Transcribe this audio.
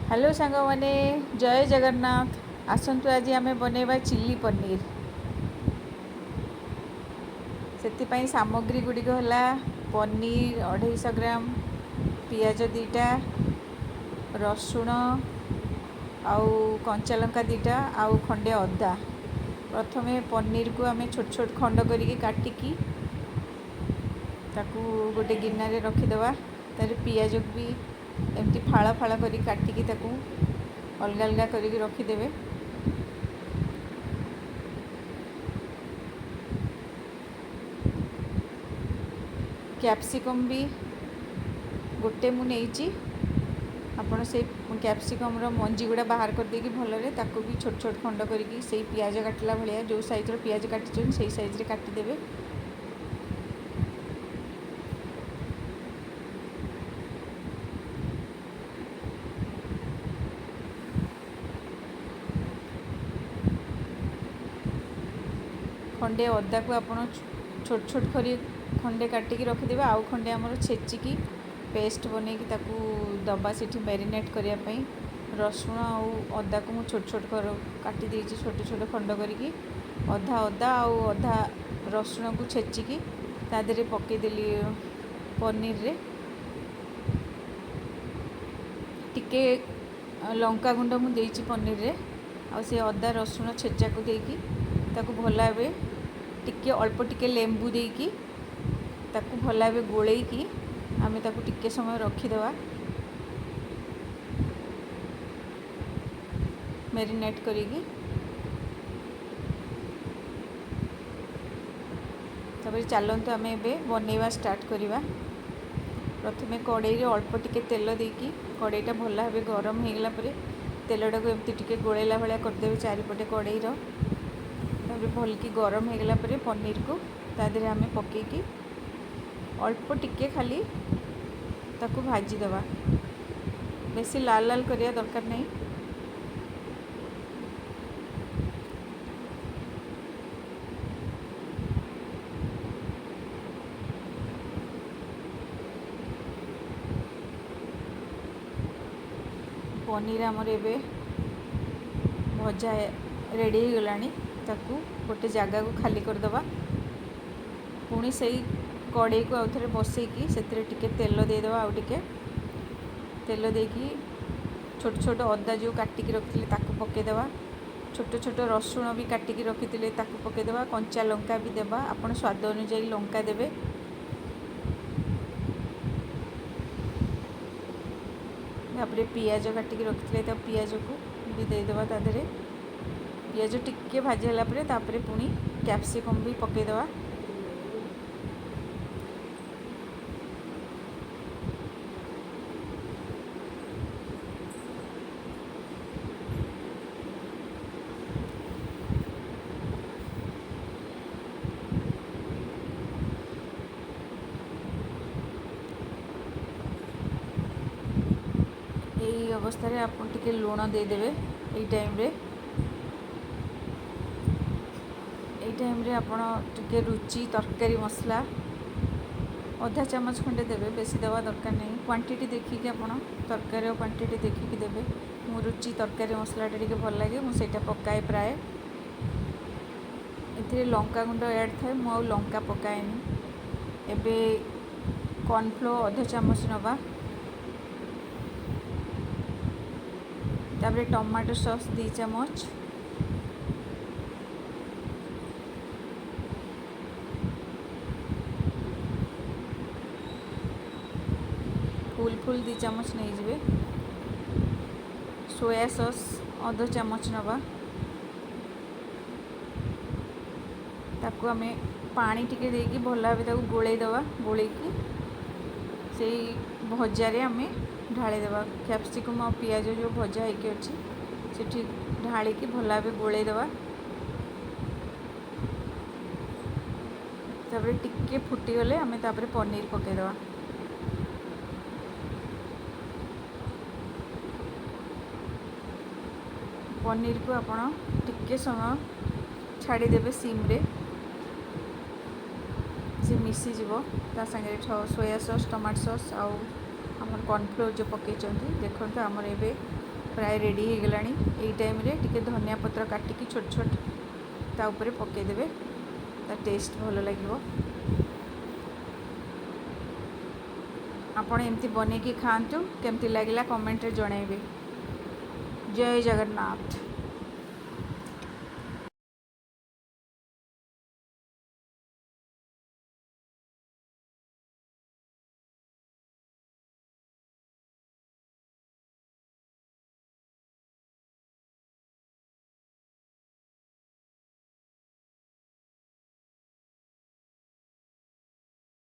Hello ସାଙ୍ଗମାନେ, ଜୟ ଜଗନ୍ନାଥ। ଆସନ୍ତୁ ଆଜି ଆମେ ବନେଇବା ଚିଲି ପନିର। ସେଥିପାଇଁ ସାମଗ୍ରୀ ଗୁଡ଼ିକ ହେଲା ପନିର 250 ଗ୍ରାମ, ପିଆଜ 2ଟା, ରସୁଣ ଆଉ କଞ୍ଚା ଲଙ୍କା 2ଟା ଆଉ ଖଣ୍ଡେ ଅଦା। ପ୍ରଥମେ ପନିରକୁ ଆମେ ଛୋଟ ଛୋଟ ଖଣ୍ଡ କରିକି କାଟିକି ତାକୁ ଗୋଟେ ଗିନାରେ ରଖିଦେବା। ତାରେ ପିଆଜକୁ ବି ଏମିତି ଫାଳ ଫାଳ କରି କାଟିକି ତାକୁ ଅଲଗା ଅଲଗା କରିକି ରଖିଦେବେ। କ୍ୟାପ୍ସିକମ୍ ବି ଗୋଟେ ମୁଁ ନେଇଛି। ଆପଣ ସେଇ କ୍ୟାପ୍ସିକମ୍ର ମଞ୍ଜି ଗୁଡ଼ା ବାହାର କରିଦେଇକି ଭଲରେ ତାକୁ ବି ଛୋଟ ଛୋଟ ଖଣ୍ଡ କରିକି ସେଇ ପିଆଜ କାଟିଲା ଭଳିଆ, ଯେଉଁ ସାଇଜ୍ର ପିଆଜ କାଟିଛନ୍ତି ସେଇ ସାଇଜ୍ରେ କାଟିଦେବେ। ଖଣ୍ଡେ ଅଦାକୁ ଆପଣ ଛୋଟ ଛୋଟ କରି ଖଣ୍ଡେ କାଟିକି ରଖିଦେବେ, ଆଉ ଖଣ୍ଡେ ଆମର ଛେଚିକି ପେଷ୍ଟ ବନେଇକି ତାକୁ ଦବା ସେଠି ମ୍ୟାରିନେଟ୍ କରିବା ପାଇଁ। ରସୁଣ ଆଉ ଅଦାକୁ ମୁଁ ଛୋଟ ଛୋଟ କାଟି ଦେଇଛି, ଛୋଟ ଛୋଟ ଖଣ୍ଡ କରିକି। ଅଧା ଅଦା ଆଉ ଅଧା ରସୁଣକୁ ଛେଚିକି ତା ଦେହରେ ପକେଇଦେଲି ପନିରରେ। ଟିକେ ଲଙ୍କା ଗୁଣ୍ଡ ମୁଁ ଦେଇଛି ପନିରରେ, ଆଉ ସେ ଅଦା ରସୁଣ ଛେଚାକୁ ଦେଇକି ତାକୁ ଭଲ ଭାବେ ଟିକେ ଅଳ୍ପ ଟିକେ ଲେମ୍ବୁ ଦେଇକି ତାକୁ ଭଲ ଭାବେ ଗୋଳେଇକି ଆମେ ତାକୁ ଟିକେ ସମୟ ରଖିଦେବା ମ୍ୟାରିନେଟ୍ କରିକି। ତାପରେ ଚାଲନ୍ତୁ ଆମେ ଏବେ ବନେଇବା ଷ୍ଟାର୍ଟ କରିବା। ପ୍ରଥମେ କଡ଼େଇରେ ଅଳ୍ପ ଟିକେ ତେଲ ଦେଇକି କଡ଼େଇଟା ଭଲ ଭାବେ ଗରମ ହେଇଗଲା ପରେ ତେଲଟାକୁ ଏମିତି ଟିକେ ଗୋଳେଇଲା ଭଳିଆ କରିଦେବେ ଚାରିପଟେ କଡ଼େଇର। ତାପରେ ଭଲକି ଗରମ ହେଇଗଲା ପରେ ପନିରକୁ ତା ଦେହରେ ଆମେ ପକେଇକି ଅଳ୍ପ ଟିକେ ଖାଲି ତାକୁ ଭାଜିଦେବା, ବେଶୀ ଲାଲ ଲାଲ କରିବା ଦରକାର ନାହିଁ। ପନିର ଆମର ଏବେ ଭଜା ରେଡ଼ି ହେଇଗଲାଣି। ତାକୁ ଗୋଟେ ଜାଗାକୁ ଖାଲି କରିଦେବା। ପୁଣି ସେଇ କଡ଼େଇକୁ ଆଉ ଥରେ ବସେଇକି ସେଥିରେ ଟିକେ ତେଲ ଦେଇଦେବା, ଆଉ ଟିକେ ତେଲ ଦେଇକି ଛୋଟ ଛୋଟ ଅଦା ଯେଉଁ କାଟିକି ରଖିଥିଲେ ତାକୁ ପକେଇଦେବା, ଛୋଟ ଛୋଟ ରସୁଣ ବି କାଟିକି ରଖିଥିଲେ ତାକୁ ପକେଇଦେବା, କଞ୍ଚା ଲଙ୍କା ବି ଦେବା, ଆପଣ ସ୍ୱାଦ ଅନୁଯାୟୀ ଲଙ୍କା ଦେବେ। ତାପରେ ପିଆଜ କାଟିକି ରଖିଥିଲେ ତା ପିଆଜକୁ ବି ଦେଇଦେବା ତା ଦେହରେ। ପିଆଜ ଟିକେ ଭାଜି ହେଲା ପରେ ତାପରେ ପୁଣି କ୍ୟାପ୍ସିକମ୍ ବି ପକେଇଦେବା। ଏଇ ଅବସ୍ଥାରେ ଆପଣ ଟିକେ ଲୁଣ ଦେଇଦେବେ। ଏଇ ଟାଇମ୍ରେ ଆପଣ ଟିକେ ରୁଚି ତରକାରୀ ମସଲା ଅଧା ଚାମଚ ଖଣ୍ଡେ ଦେବେ, ବେଶୀ ଦେବା ଦରକାର ନାହିଁ। କ୍ୱାଣ୍ଟିଟି ଦେଖିକି ଆପଣ ତରକାରୀର କ୍ୱାଣ୍ଟିଟି ଦେଖିକି ଦେବେ। ମୁଁ ରୁଚି ତରକାରୀ ମସଲାଟା ଟିକେ ଭଲ ଲାଗେ, ମୁଁ ସେଇଟା ପକାଏ ପ୍ରାୟ। ଏଥିରେ ଲଙ୍କା ଗୁଣ୍ଡ ଆଡ଼୍ ଥାଏ, ମୁଁ ଆଉ ଲଙ୍କା ପକାଏନି। ଏବେ କର୍ଣ୍ଣଫ୍ଲୋର୍ ଅଧ ଚାମଚ ନେବା। ତାପରେ ଟମାଟୋ ସସ୍ 2 ଚାମଚ, ଫୁଲ ଫୁଲ 2 ଚାମଚ ନେଇଯିବେ। ସୋୟା ସସ୍ ଅଧ ଚାମଚ ନେବା। ତାକୁ ଆମେ ପାଣି ଟିକେ ଦେଇକି ଭଲ ଭାବେ ତାକୁ ଗୋଳେଇ ଦେବା। ଗୋଳେଇକି ସେଇ ଭଜାରେ ଆମେ ଢାଳିଦେବା। କ୍ୟାପ୍ସିକମ୍ ଆଉ ପିଆଜ ଯେଉଁ ଭଜା ହେଇକି ଅଛି ସେଠି ଢାଳିକି ଭଲ ଭାବେ ଗୋଳେଇ ଦେବା। ତାପରେ ଟିକେ ଫୁଟିଗଲେ ଆମେ ତାପରେ ପନିର ପକାଇଦେବା। ପନିରକୁ ଆପଣ ଟିକେ ସମୟ ଛାଡ଼ିଦେବେ ସିମ୍ରେ, ସେ ମିଶିଯିବ ତା ସାଙ୍ଗରେ ସୋୟା ସସ୍, ଟମାଟୋ ସସ୍ ଆଉ ଆମର କର୍ଣ୍ଣଫ୍ଲୋର୍ ଯେଉଁ ପକାଇଛନ୍ତି। ଦେଖନ୍ତୁ ଆମର ଏବେ ପ୍ରାୟ ରେଡ଼ି ହେଇଗଲାଣି। ଏଇ ଟାଇମ୍ରେ ଟିକେ ଧନିଆ ପତ୍ର କାଟିକି ଛୋଟ ଛୋଟ ତା ଉପରେ ପକାଇଦେବେ, ତା ଟେଷ୍ଟ ଭଲ ଲାଗିବ। ଆପଣ ଏମିତି ବନେଇକି ଖାଆନ୍ତୁ, କେମିତି ଲାଗିଲା କମେଣ୍ଟରେ ଜଣାଇବେ। ଜୟ ଜଗନ୍ନାଥ।